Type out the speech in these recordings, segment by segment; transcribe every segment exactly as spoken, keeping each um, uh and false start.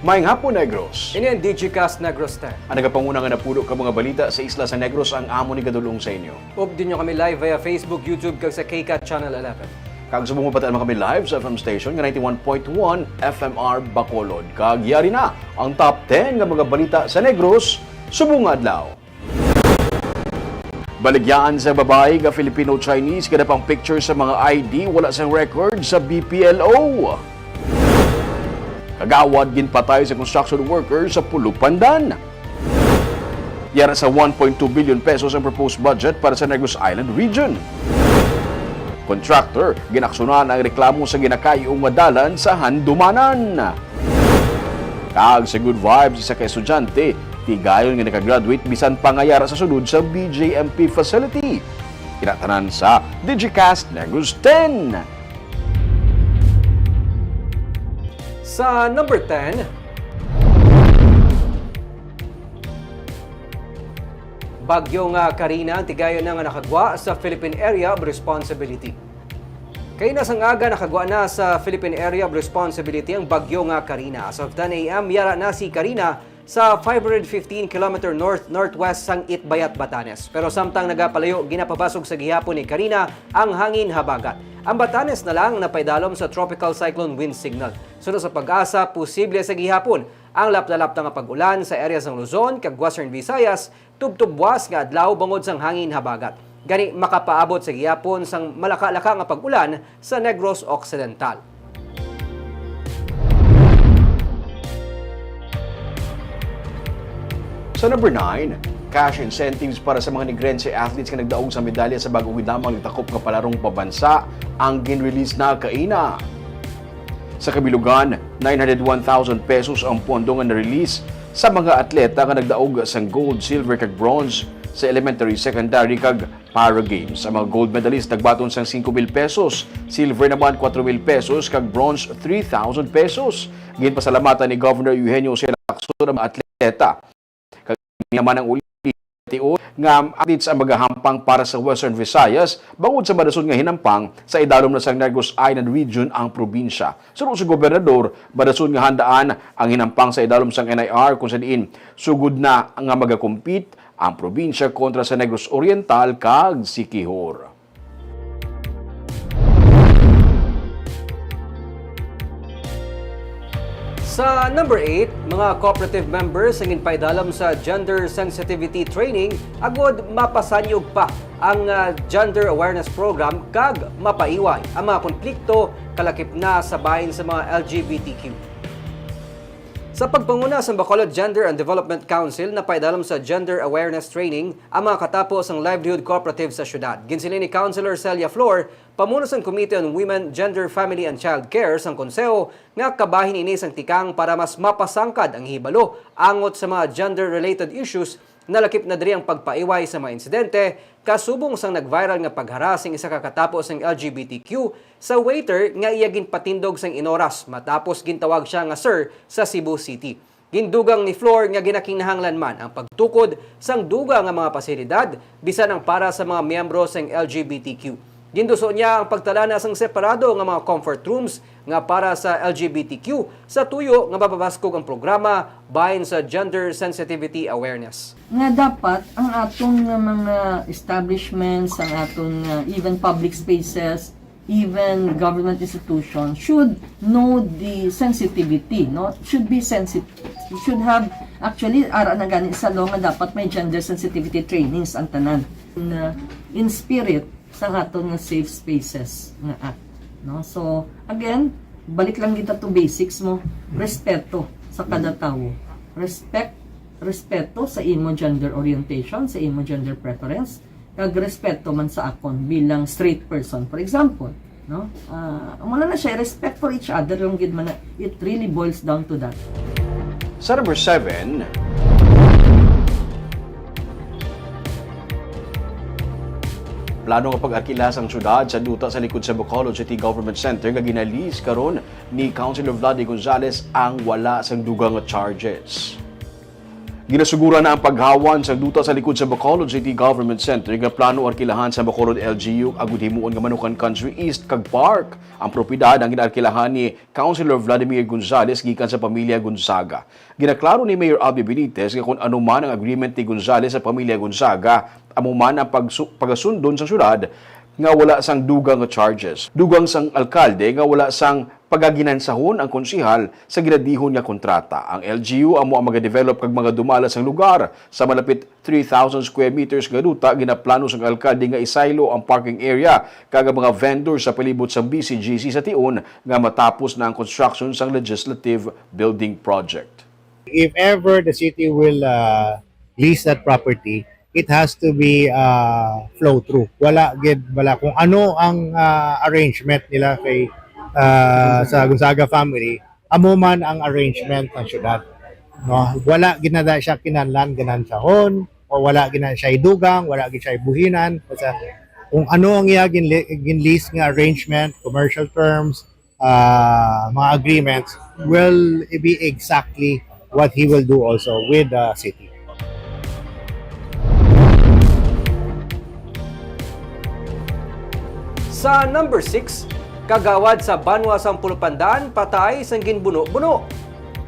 Maayong hapon, Negros. Ini ang Digicast Negros ten. Ang nagapanguna nga napulo ka mga balita sa isla sa Negros ang amo ni gadulong sa inyo. Updi nyo kami live via Facebook, YouTube, kag sa K CAT Channel eleven. Kag subong mapatian man kami live sa F M station nga ninety-one point one F M R Bacolod. Kag yari na ang top ten nga mga balita sa Negros subong nga adlaw. Baligyaan sa babayi nga Filipino-Chinese kada pang picture sa mga I D wala sang record sa B P L O. Kagawad ginpatay sa construction worker sa Pulupandan. Yara sa one point two billion pesos ang proposed budget para sa Negros Island region. Contractor, ginaksyonan ang reklamo sa ginakay-o nga dalan sa Handumanan. Kag sa good vibes, isa ka estudyante tigayon nga nakagraduate bisan pa nga yara sa sulod sa B J M P facility. Kinatanan sa Digicast Negros ten. Sa number ten, Bagyo nga Karina ang tigayon na nga nakagwa sa Philippine Area of Responsibility. Kay na sang aga nakagwa na sa Philippine Area of Responsibility ang bagyo nga Karina. As of ten a m, yara na si Karina sa five hundred fifteen kilometer north-northwest sang Itbayat, Batanes. Pero samtang nagapalayo, ginapabasog sa gihapon ni Karina ang hangin habagat. Ang Batanes na lang napaidalom sa tropical cyclone wind signal. Suno sa PAGASA, posible sa gihapon ang lapta-lapta nga pag-ulan sa area sang Luzon kag Western Visayas tubtob buas nga adlaw bangod sang hangin habagat. Gani, makapaabot sa gihapon sang malakalaka nga pag-ulan sa Negros Occidental. Sa number nine, cash incentives para sa mga Negrense athletes nga nagdaog sa medalya sa bag-o gid lamang nagtakop nga palarong pabansa ang gin-release na kaina. Sa kabilugan, nine hundred one thousand pesos ang pondo nga na-release sa mga atleta nga nagdaog sang gold, silver, kag bronze sa elementary, secondary, kag para games. Ang mga gold medalist nagbaton sang singko mil pesos, silver naman, kwatro mil pesos, kag bronze, three thousand pesos. Ginpasalamatan ni Governor Eugenio Jose Lacson ang mga atleta. Kag niya man ang uli tiyo nga athletes ang magahampang para sa Western Visayas bangod sa madason nga hinampang sa idalom na sang Negros Island Region ang probinsya. Suno sa gobernador, madason nga handaan ang hinampang sa idalom sang N I R kung sa diin sugod na nga magakompete ang probinsya kontra sa Negros Oriental kag Siquijor. Sa number eight, mga cooperative members ang ginpaidalom sa gender sensitivity training agod mapasanyog pa ang, ah, gender awareness program kag mapaiway ang mga konflikto kalakip na sa bahin sa mga L G B T Q. Sa pagpanguna sang Bacolod Gender and Development Council, napaidalom sa gender awareness training ang mga katapo sang livelihood cooperative sa syudad. Ginsiling ni Councilor Celia Flor, pamuno sang Committee on Women, Gender, Family, and Child Care sang Konseho, nga kabahin ini sang tikang para mas mapasangkad ang hibalo angot sa mga gender-related issues. Nalakip na diri ang pagpaiway sa mga insidente kasubong sang nag-viral nga pagharass sang isa ka katapo sang L G B T Q sa waiter nga iya ginpatindog sang inoras matapos gintawag sia nga sir sa Cebu City. Gindugang ni Flor nga ginakinahanglan man ang pagtukod sang dugang nga mga pasilidad, bisan ang para sa mga miyembro sang L G B T Q. Ginduso niya ang pagtalana sang separado nga mga comfort rooms nga para sa L G B T Q sa tuyo nga mapabaskog ang programa bahin sa gender sensitivity awareness. Nga dapat ang aton nga mga establishments, ang aton nga even public spaces, even government institutions should know the sensitivity, no? Should be sensitive, should have, actually, ara na gani sa law nga dapat may gender sensitivity trainings ang tanan. Na in spirit sa aton nga Safe Spaces nga act, no? So, again, balik lang kita to basics mo, respeto sa kada tawo. Respect, respeto sa imo gender orientation, sa imo gender preference, kag respeto man sa akon bilang straight person, for example, no? Ah, amo na na siya, respect for each other lang gid man na, it really boils down to that. Sa number seven, plano nga pag-arkila sang syudad sa duta sa likod sa Bacolod City Government Center nga gina-lease karon ni Councilor Vlady Gonzales ang wala sang dugang nga charges. Ginasuguran na ang paghawan sang duta sa likod sa Bacolod City Government Center nga plano arkilahan sa Bacolod L G U agud himuon nga Manukan Country East kag Park. Ang propiedad ang ginaarkilahan ni Councilor Vladimir Gonzales gikan sa pamilya Gonzaga. Ginaklaro ni Mayor Abby Benitez nga kon ano man ang agreement ni Gonzales sa pamilya Gonzaga, amo man ang pagsu- pagasundon sa syudad nga wala sang dugang nga charges. Dugang sang alkalde nga wala sang pagaginansahon ang konsehal sa ginadihon nga kontrata. Ang L G U amo ang magadevelop kag magadumala sang lugar. Sa malapit three thousand square meters nga duta, ginaplano sang alkalde nga isaylo ang parking area kag ang mga vendor sa palibot sang B C G C sa tion nga matapos na ang construction sang Legislative Building Project. If ever the city will uh, lease that property, it has to be uh, flow through. Wala gid, wala kung ano ang uh, arrangement nila kay uh, sa Gonzaga family, amo man ang arrangement ng syudad. No, wala ginada siya kinahanglan ganansahon o wala gina siya idugang, wala gid siya ibuhinan. Basta kung ano ang iya ginli- ginlease nga arrangement, commercial terms, uh, mga agreements will be exactly what he will do also with the city. Sa number six, kagawad sa banwa sang Pulupandan patay sang ginbuno-buno.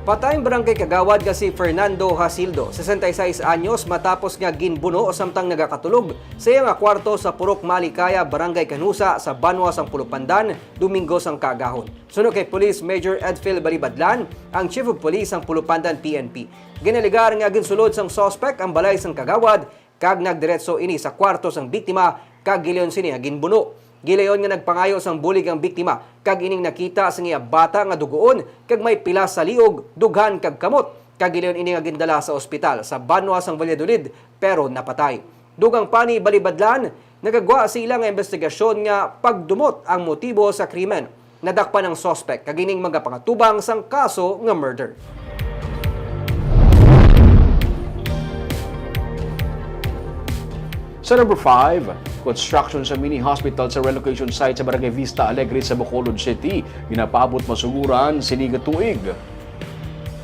Patay ang barangay kagawad nga si Fernando Hasildo, sesenta y seis anyos, matapos nga ginbuno samtang nagakatulog sa iya nga kwarto sa Purok Malikaya, Barangay Canusa, sa banwa sang Pulupandan, Domingo sang kaagahon. Suno kay Police Major Edfil Balibadlan, ang Chief of Police sang Pulupandan P N P, ginalegar nga ginsulod sang suspect ang balay sang kagawad kag nagdiretso ini sa kwarto sang biktima kag gilayon sini nga ginbuno. Gilayon nga nagpangayo sang bulig ang biktima kag ining nakita sang iya bata nga dugoon kag may pilas sa liog, dughan kag kamot, kag gilayon ini nga gindala sa ospital sa banwa sang Valladolid, pero napatay. Dugang pa ni Balibadlan, nagagwa sa ila nga investigasyon nga pagdumot ang motibo sa krimen. Nadakpan ang suspek kag ining magapangatubang sang kaso nga murder. Sa number five, construction sa mini hospital sa relocation site sa Barangay Vista Alegre sa Bacolod City, ginapaabot masuguran sini nga tuig.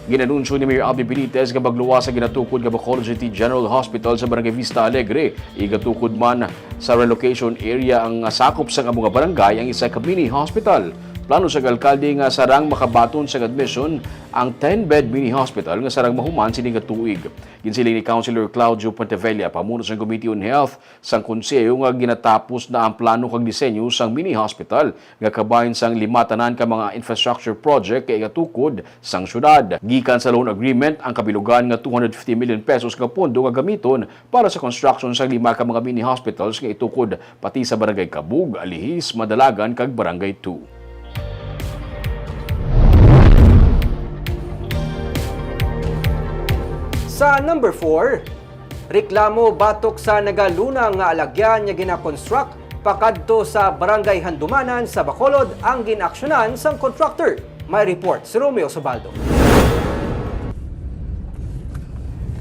Ginanunsyo ni Mayor Abby Benitez nga magluwas sa ginatukod nga Bacolod City General Hospital sa Barangay Vista Alegre. Igatukod man sa relocation area ang sakop sang amo nga barangay ang isa ka mini hospital. Plano sang alkalde nga sarang makabaton sang admission ang ten-bed mini hospital nga sarang mahuman sini nga tuig. Ginsiling ni Councilor Claudio Puentevella, pamuno sang Committee on Health sang Konseho, nga ginatapos na ang plano kag disenyo sang mini hospital nga kabahin sang lima tanan ka mga infrastructure project nga igatukod sang syudad. Gikan sa loan agreement, ang kabilugan nga two hundred fifty million pesos nga pondo nga gamiton para sa construction sang lima ka mga mini hospitals nga itukod pati sa Barangay Cabug, Alihis, Madalagan, kag Barangay two. Sa number four, reklamo batok sa nagalunang nga alagyan nga gina-construct pakadto sa Barangay Handumanan sa Bacolod ang gin-aksyonan sang contractor. May report si Romeo Subaldo.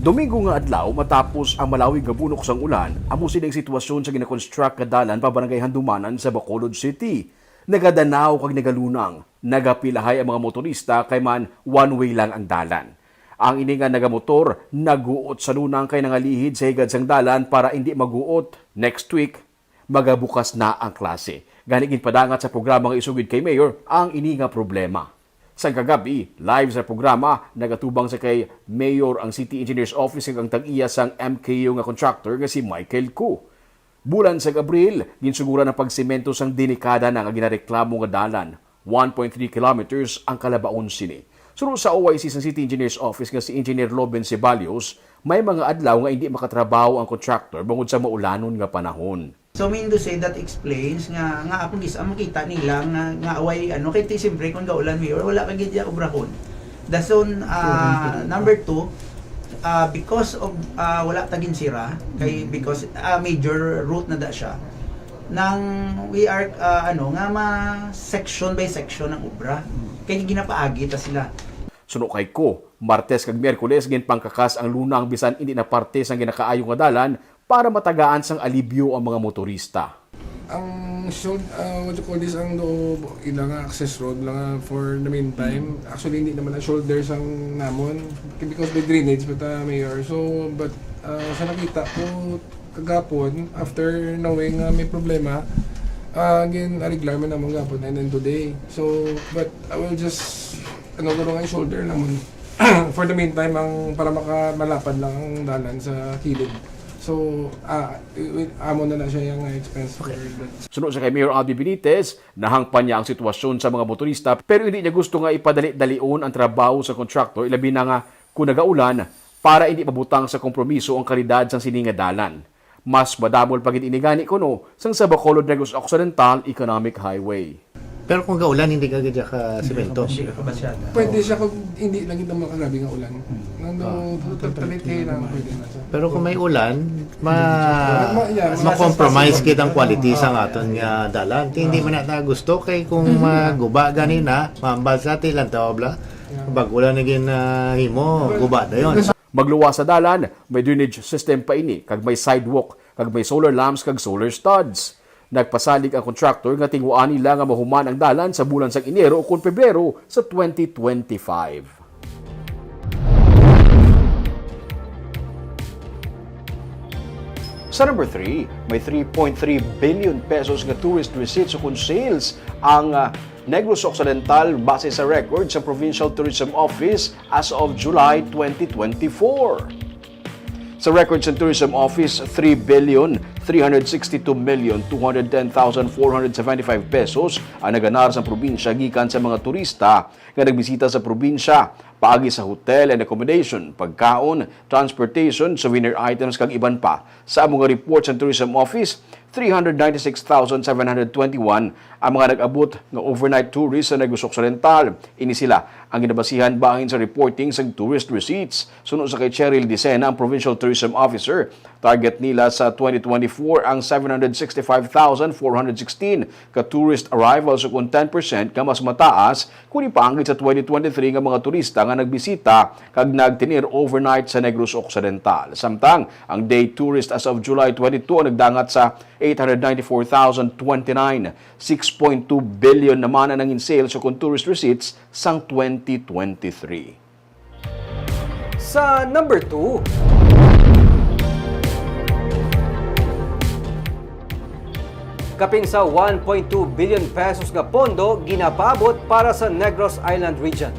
Domingo nga adlaw, matapos ang malawig nga bunok sang ulan, amo sini ang sitwasyon sa gina-construct nga dalan pa Barangay Handumanan sa Bacolod City. Nagadanaw kag nagalunang, nagapilahay ang mga motorista kay man one way lang ang dalan. Ang ini nga nagamotor naguot sa lunang kay nangalihid sa higad sang dalan para indi maguot. Next week, magabukas na ang klase. Gani ginpadangat sa programa nga isugid kay Mayor ang ini nga problema. Sang kagabi, live sa programa, nagatubang sa kay Mayor ang City Engineer's Office kag ang tag-iya sang M K U nga contractor nga si Michael Ku. Bulan sang Abril, ginsuguran ang pagsemento sang delikada na nga ginareklamo nga dalan, one point three kilometers ang kalabaon sini. Suno sa O I C sang City Engineer's Office nga si Engineer Loben Ceballos, may mga adlaw nga indi makatrabaho ang contractor bangod sa maulanon nga panahon. So mean to say that explains nga nga akong gis-, ang makita nila nga nga away ano kay ti siyempre kung gaulan mayor wala ka gid ya obrahon. Dason ah, number two, ah, because of ah, wala ta ginsira kay because ah, major route na da siya. Nang we are ah, ano nga ma section by section ang obra. Kay ginapaagi ta sila. Suno kay Ku, Martes kag Miyerkules ginpangkakas ang lunang bisan indi na parte sang ginakaayo nga dalan para matagaan sang alibyo ang mga motorista. Ang should, ah, what you call this, ang do ilang access road lang, ah, for the meantime. Actually, hindi naman ang shoulders ang namon because the drainage pa ta, Mayor. So, but, ah, sa nakita ko kagapon, after knowing nga may problema, ah, gin-ariglar man namon gapon and then today. So, but I will just, ano, guro nga shoulder namon for the meantime, ang para maka-, malapad lang ang dalan sa kilid. So, ah, i-, i-, amo na na siya yung expense for that. Suno sa kay Mayor Albee Benitez, nahangpan niya ang sitwasyon sa mga motorista, pero hindi niya gusto nga ipadali-dalion ang trabaho sa contractor, ilabi na nga kung nagaulan, para hindi mabutang sa kompromiso ang kalidad sang sini nga dalan. Mas madamol pa gid ini gani kuno sang sa Bacolod Negros Occidental Economic Highway. Pero kung gaulan, hindi ka gid ka semento. Hindi ka kabasyada. Pwede siya kung hindi lang kita makarabi nga ulan. Nang Ah. do, tututulit kayo lang, pwede na siya. Pero kung may ulan, ma-, Ma-, yeah, ma-compromise masasabi ko. Kita ang quality sa Ah. aton nga dalan. Ti hindi Ah. man nata gusto kay kung Mhm. maguba gani na, mambal sa ti lang tawag bla. Yeah. Pag ulan na gin, ah, himo, Well, guba na yon. Magluwas sa dalan, may drainage system pa ini, kag may sidewalk, kag may solar lamps, kag solar studs. Nagpasalig ang contractor nga tinguhaan nila nga mahuman ang dalan sa bulan sang Enero ukon Pebrero sa twenty twenty-five. Sa number three, may three point three billion pesos nga tourist receipts ukon sales ang, ah, Negros Occidental base sa record sa Provincial Tourism Office as of July twenty twenty-four. Sa record sa Tourism Office, three billion three hundred sixty-two million two hundred ten thousand four hundred seventy-five pesos ang naganar sa probinsya gikan sa mga turista nga nagbisita sa probinsya, paagi sa hotel and accommodation, pagkaon, transportation, souvenir items, kag iban pa. Sa amo nga report sa Tourism Office, three hundred ninety-six thousand seven hundred twenty-one ang mga nag-abot nga overnight tourist sa Negros Occidental. Ini sila ang ginabasihan bahin sa reporting sang tourist receipts. Suno sa kay Cheryl Dicena, ang Provincial Tourism Officer, target nila sa twenty twenty-four ang seven hundred sixty-five thousand four hundred sixteen ka tourist arrivals, ukon ten percent ka mas mataas kung ipaanggid sa twenty twenty-three nga mga turista nga nagbisita kag nagtinir overnight sa Negros Occidental. Samtang ang day tourist as of July twenty-two ang nagdangat sa eight hundred ninety-four thousand twenty-nine, six point two billion naman ang nangin sales ukon tourist receipts sang twenty twenty-three. Sa number two, kapin sa one point two billion pesos nga pondo ginapaabot para sa Negros Island Region.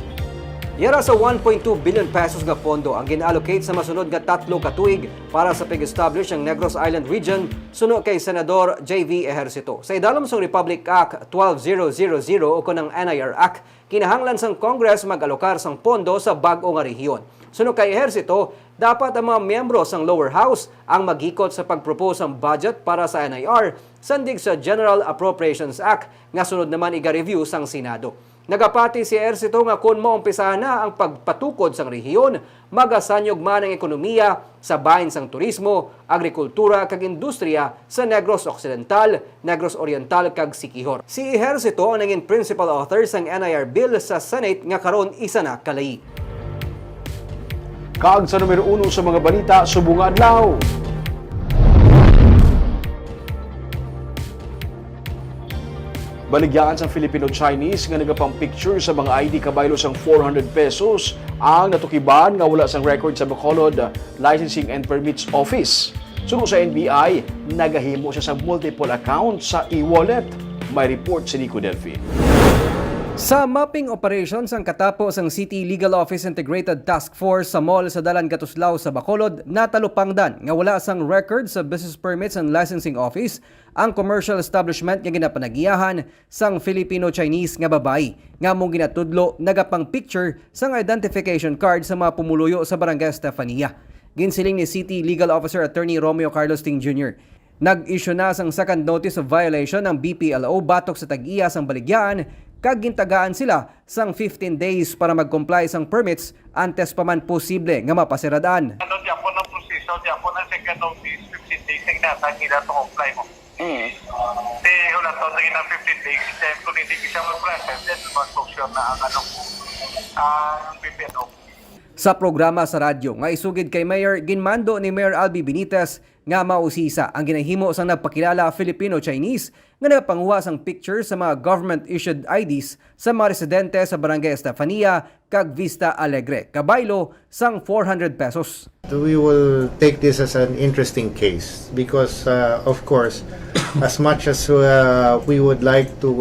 Yara sa one point two billion pesos nga pondo ang gin-allocate sa masunod nga tatlo ka tuig para sa pag-establish ang Negros Island Region, suno kay Senador J V Ejercito. Sa idalom sang Republic Act twelve zero zero zero ukon ang N I R Act, kinahanglan sang Congress mag-alokar sang pondo sa bag-o nga rehiyon. Suno kay Ejercito, dapat ang mga miyembro sang lower house ang maghikot sa pag-propose sang budget para sa N I R, sandig sa General Appropriations Act, nga sunod naman iga-review sang Senado. Nagapati si Ejercito nga kon maumpisahan na ang pagpatukod sang rehiyon, magasanyog man ang ekonomiya sa bahin sang turismo, agrikultura, kag industriya sa Negros Occidental, Negros Oriental, kag Siquijor. Si Ejercito ang nangin principal author sang N I R Bill sa Senate nga karon isa na ka ley. Kag sa numero uno sa mga balita subong nga adlaw. Baligyaan sang Filipino-Chinese nga nagapang-picture sa mga I D kabaylo sang four hundred pesos ang natukiban nga wala sang record sa Bacolod Licensing and Permits Office. Suno sa N B I, nagahimo siya sa multiple accounts sa e-wallet. May report si Nico Delfin. Sa mapping operation sang katapo sang City Legal Office Integrated Task Force sa mall sa Dalan Katuslaw sa Bacolod, natalupangdan nga wala sang record sa Business Permits and Licensing Office ang commercial establishment nga ginapanagiyahan sang Filipino-Chinese nga babayi nga among ginatudlo nagapang-picture sang identification card sa mga pumuluyo sa Barangay Estefania. Ginsiling ni City Legal Officer Attorney Romeo Carlos Ting Junior, nag-issue na sang second notice of violation ang B P L O batok sa tag-iya sang baligyaan kag gintagaan sila sang fifteen days para mag-comply sang permits antes pa man posible nga mapasirad-an. Ano di ako ng proseso, di ako ng second notice, fifteen days na ginatag nila to comply mo. Mm. Di, wala to, lagi ng fifteen days, then kung hindi siya mag-process, then mag-closure na ang ano, ang B P L O. Sa programa sa radyo nga isugid kay Mayor, ginmando ni Mayor Albee Benitez nga mausisa ang ginahimo sang nagpakilala Filipino-Chinese nga nagapanguha sang picture sa mga government-issued I Ds sa mga residente sa Barangay Estefania kag Vista Alegre, kabaylo sang four hundred pesos. We will take this as an interesting case because, uh, of course, as much as uh, we would like to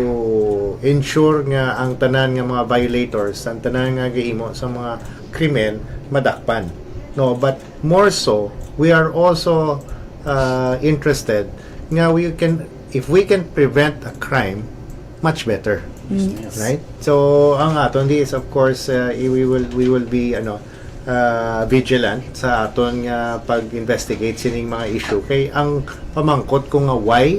ensure nga ang tanan nga mga violators, ang tanan nga gahimo sa mga krimen, madakpan, no, but more so, we are also uh, interested nga we can, if we can prevent a crime, much better. Right? So ang aton di is, of course, uh, we will we will be, ano, uh, vigilant sa aton nga pag-investigate sining mga issue, kay ang pamangkot ko nga why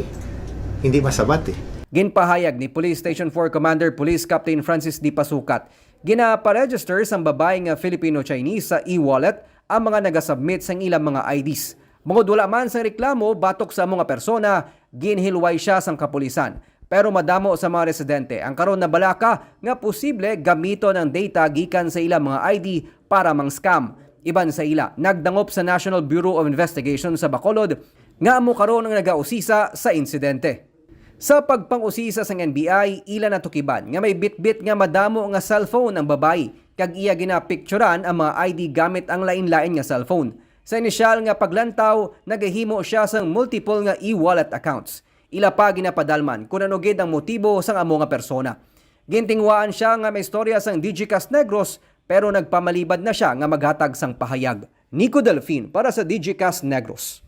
hindi masabat eh. Ginpahayag ni Police Station four Commander Police Captain Francis D. Pasukat, ginaparegister sang babayi nga Filipino-Chinese sa e-wallet ang mga nagasubmit sang ilang mga I Ds. Bangod wala man sang reklamo batok sa amo nga persona, ginhilway sia sang kapulisan. Pero madamo sa mga residente ang karon nabalaka nga posible gamiton ang data gikan sa ilang mga I D para mang-scam. Iban sa ila, nagdangop sa National Bureau of Investigation sa Bacolod nga amo karon ang nagausisa sa insidente. Sa pagpang-usisa sang N B I, ila natukiban nga may bitbit nga madamo nga cellphone ang babayi kag iya ginapicturan ang mga I D gamit ang lain-lain nga cellphone. Sa inisyal nga paglantaw, nagahimo sia sang multiple nga e-wallet accounts. Ila pa ginapadalman kon ano gid ang motibo sang amo nga persona. Gintinguhaan sia nga may istorya sang Digicast Negros, pero nagpamalibad na sia nga maghatag sang pahayag. Nico Delfin para sa Digicast Negros.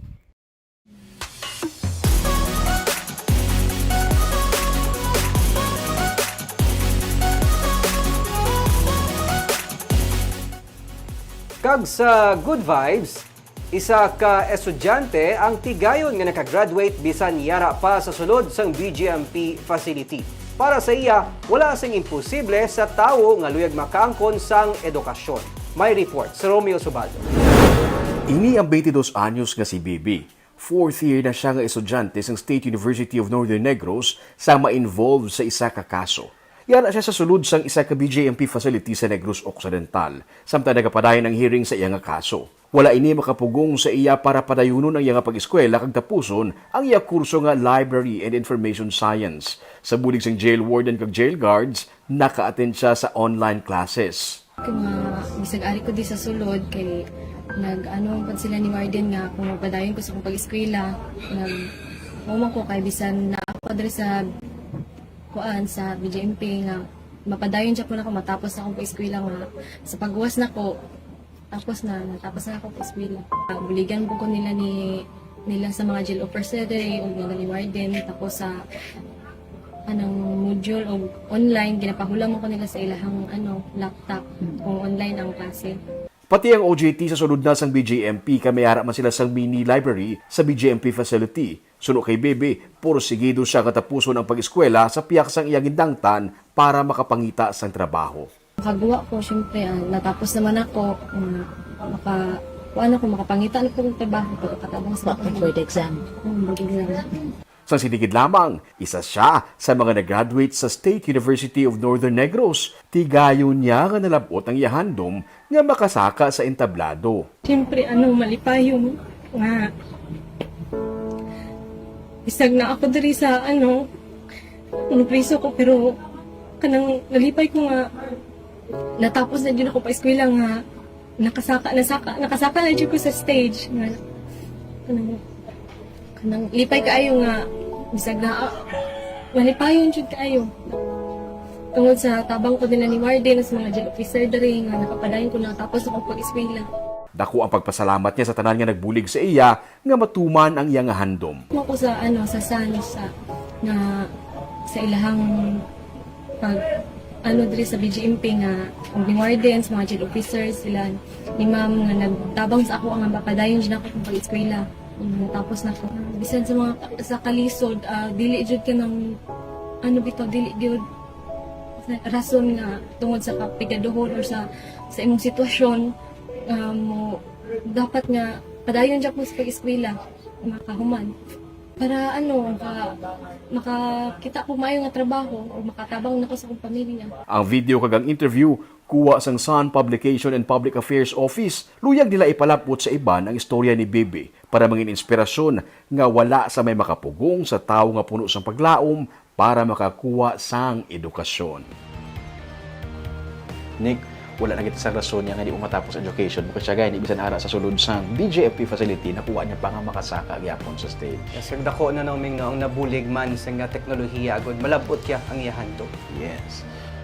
Kag sa good vibes, isa ka estudyante ang tigayon nga naka-graduate bisan yara pa sa sulod sang B G M P facility. Para sa iya, wala sing imposible sa tawo nga luyag makaangkon sang edukasyon. May report si Romeo Subaldo. Ini ang twenty-dos anyos nga si Bibi. Fourth year na siya nga estudyante sang State University of Northern Negros sa ma-involve sa isa ka kaso. Yara siya sa sulod sang isa ka B J M P facility sa Negros Occidental, samtang nagapadayon ang hearing sa iya nga kaso. Wala ini makapugong sa iya para padayunon ang iya nga pag-eskwela kag tapuson ang iya kurso nga Library and Information Science. Sa bulig sang jail warden kag jail guards, naka-attend siya sa online classes. Kung nga, bisag ari ko di sa sulod, kay nag-ano man sila ni Warden nga kung magpadayon ko sa akong pag-eskwela, nag-, mao man ko kay bisan na ako diri sa, kuan, sa B J M P nga mapadayon siya po na ako matapos sa akong pag-eskwela nga sa pagwas na ko, tapos na, natapos na ako pag-eskwela. Ah, buligan po ko nila ni nila sa mga jail officer diri o nila ni warden, tapos sa anang module o online, ginapahula mo ko nila sa ilahang ano, laptop kung online ang klase. Pati ang O J T sa sulod na sang B J M P kay may ara man sila sang mini library sa B J M P facility. Suno kay Bebe, porsigido siya nga tapuson ang pag-eskwela sa pihak sang iya gindangtan para makapangita sang trabaho. Makagwa ko, syempre, ah, natapos naman ako, um, maka, kuan ako, makapangita na ko ng trabaho, pagkakatabang sa Wa ka board exam. Hmm, board exam. Sa siligid lamang, isa siya sa mga nag-graduate sa State University of Northern Negros. Tigayon niya nga nalab-ot ang iya handom nga makasaka sa entablado. Siyempre, ano, malipayon nga bisag na ako diri sa, ano, Ano priso ko, pero kanang nalipay ko nga natapos na jud ako pa eskwela nga nakasaka, nasaka, nakasaka na jud ko sa stage nga kanang, kanang lipay kaayo nga bisag na, ah, malipayon jud kaayo. Tungod sa tabang ko nila ni Warden, sa mga jail officer diri nga nakapadayon ko natapos ako pag-eskwela. Dako ang pagpasalamat niya sa tanan nga nagbulig sa iya nga matuman ang iya nga handom. Ako sa, ano, sa San, sa, na, sa ilahang pag, ano, diri sa B G M P nga, ang ni wardens, mga jail officers, sila, ni ma'am nga nagtabang sa ako nga mapadayon jud ako kung pag-eskwela. Tapos na ko. Bisan sa mga, sa kalisod, ah, dili jud ka ng, ano bitaw, dili jud rason nga tungod sa kapigaduhon or sa, sa imong sitwasyon, ah, mo, dapat nga padayon jud mo sa pag-eskwela. Makahuman. Para ano, maka, makakita ko maayo nga trabaho o makatabang nako sa akong pamilya. Ang video kag ang interview kuha sang Sun Publication and Public Affairs Office. Luyag nila ipalab-ot sa iban ang istorya ni Bibi, para mangin inspirasyon nga wala sa may makapugong sa tawo nga puno sang paglaom para makakuha sang edukasyon. Nick, wala na kita sa rason niya nga di mo matapos education mo, kay siya gani, bisan ara sa sulod sang B J F P facility, nakuha niya pa nga makasaka gyapon sa stage. Yes, kag dako na, no, Ming, no, ang nabulig man sa nga teknolohiya, agud malab-ot ya ang iya handog. Yes.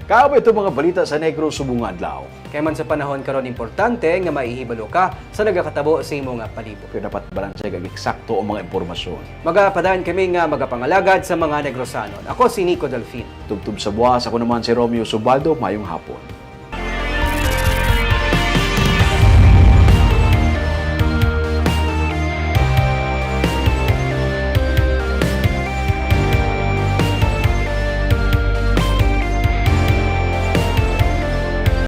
Kaabay ito mga balita sa Negros subong nga adlaw. Kay man sa panahon karon, importante nga maihibalo ka sa nagakatabo sa imo nga palibot. Pero dapat balansya kag eksakto ang mga impormasyon. Magapadayon kami nga magapangalagad sa mga Negrosanon. Ako si Nico Delfin. Tubtob sa buwas, ako naman si Romeo Subaldo. Mayong hapon.